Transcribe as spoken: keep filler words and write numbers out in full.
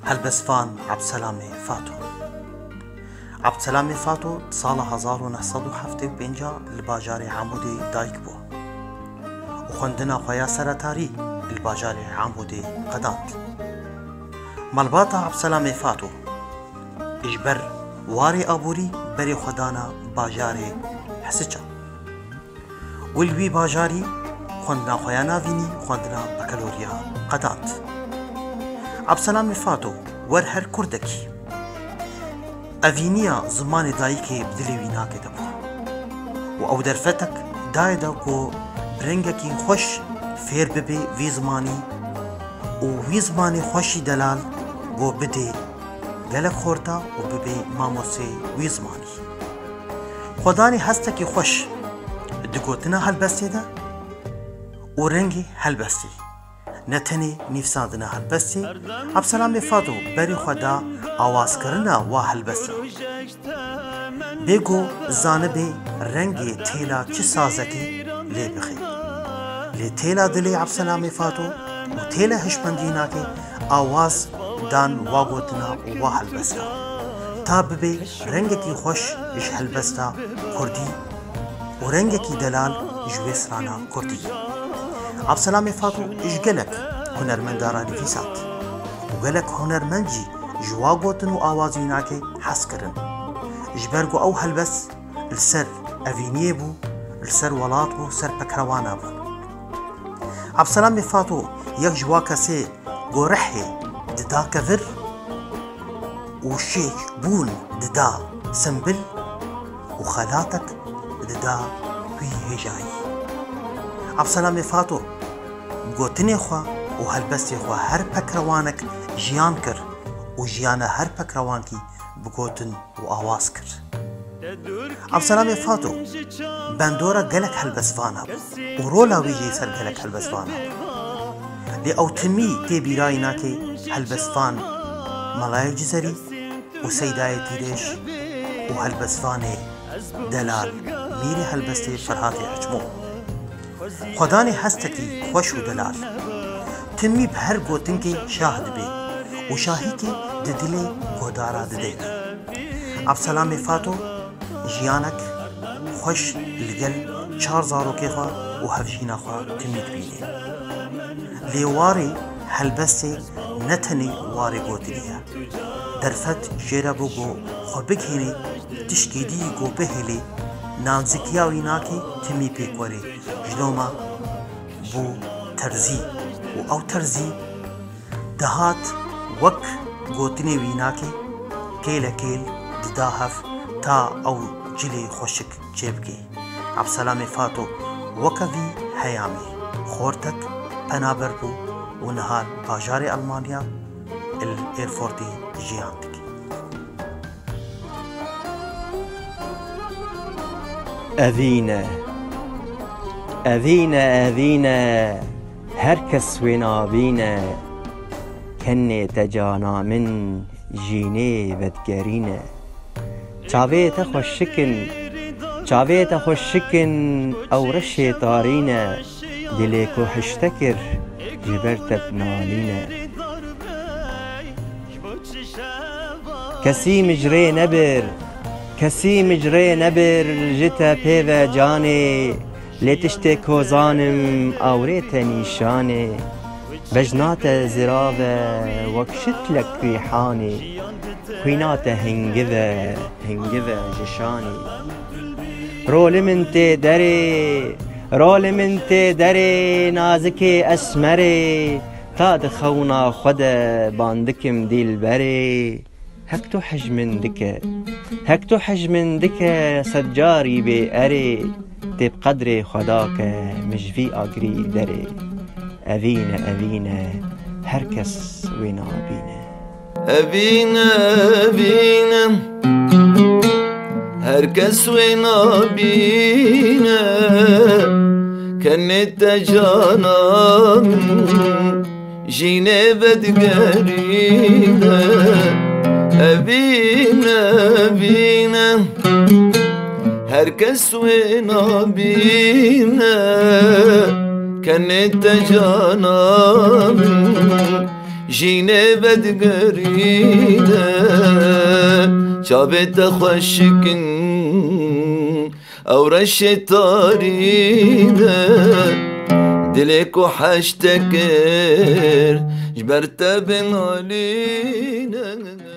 Helbestvan Ebselamê Fato. Ebselamê Fato di sala hezar û neh sed û heftê û pênc li bajarê Amûdê dayik bû û xwendina xwe ya seretarî li bajarê Amûdê qedand. Malbata Ebselamê Fato ji ber warê aborî berê xwe dana bajarê Hisiça. Û li wî bajarî xwendina xwe ya navînî, xwendina bakalorya qedand. Ebselamê Fato wer her kurdekî evîniya zimanê dayikê bi dilê wî nakê de bû û ew derfetek dayê de ku bi rengekî xweş fêr bibe vî zimanî û wî zimanê xweşî delal ku bidê gelek xorta û bibê mamostê wî zimanî. Xwedanê hestekî xweş di gotina helbestê de û rengê helbestê, ne tenê nivîsandina helbestê, Ebselamê Fato berê xwe da awazkirina wa helbesta. Bê ku zanibê rengê têla çi sazekî lê bixê. Lê têla dilê Ebselamê Fato û têla hişmendînakê awaz dan wa gotina û wa helbesta. Ta bibe rengekî xweş ji helbesta kurdî û rengekî delal ji wê strana kurdî. Ebselamê Fato ji gelek hunermenda re nivîsand û gelek hunermend jî ji wa gotin û awazînakê hez kirin. Ji ber ku ew helbest li ser evîniyê bû, li ser welat bû, ser pekrewana bû. Ebselamê Fato yek ji wa kesê ku rihê dida kevir û şêkbûn dida simbil û xelatek dida wî hêjayî. Ebselamê Fato bi gotinê xwe û helbestê xwe her pekrewanek jiyan kir û jiyana her pekrewankî bi gotin û awaz kir. Ebselamê Fato bendora gelek helbestvana bû û rola wî jî ser gelek helbestvana bû. Lê ew timî tê bîrayînakê helbestvan Melayê Cizerî û Seydayê Tîrêj û helbestvanê delal Mîrê helbestê Ferhatê Heçmo. Xwedanê hestekî xweş û delal. Timî bi her gotinkê şah dibe û şahîkê di dilê guhdara dide. Ebselamê Fato jiyanek xweş li gel çar zarokê xwe û hevjîna xwe timî dibîne. Lê warê helbestê ne tenê warê gotinê ye. Derfet jê re bû ku xwe bigihînê tişkê dî ku bihêlê, nazîkiya wînakê timî pêk werê. Ji loma bû terzî û ew terzî dihat wek gotinê wînakê kêle kêl dida hev ta ew cilê xweşik çêbikê. Ebselamê Fato weke vî heyamê xortek penaber bû û niha li bajarê Elmanya li Erfurtê jiyan dike. Evîne, evîne, evîne, her kes wê nabîne. Kenê te cana min, jînê vedigerîne. Çavê te xweşik in, çavê te xweşik in, ew reşê tarîne. Dilê ku hişte kir, ji ber te bi nalîne. Kesî min ji rê nebir, kesî min ji rê nebir, ji te pê ve canê, lê tiştê ku zanim, awrê te nîşanê. Bejna te zirav e, wek şitlek rîhanê, xwîna te hingiv e, hingiv e ji şanê. Rolê min tê derê, rolê min tê derê, nazikê esmerê, ta di xewna xwe de ban dikim dîlberê. Hek tu hej min dike, hek tu hej min dike, sed carî bê erê, tê bi qedrê Xweda ke min ji vî agirî derê. Evîne, evîne, her kes wê nabîne. Evîne, evîne, her kes wê nabîne, kenê te cana min, jînê vedigerîne. Evîne, evîne, her kes wê nabîne, kenê te cana min, Jînê vedigirîne, çavê te xweşik in, ew reşê tarî ne, dilê ku heş te kir, ji ber te bê nalîne.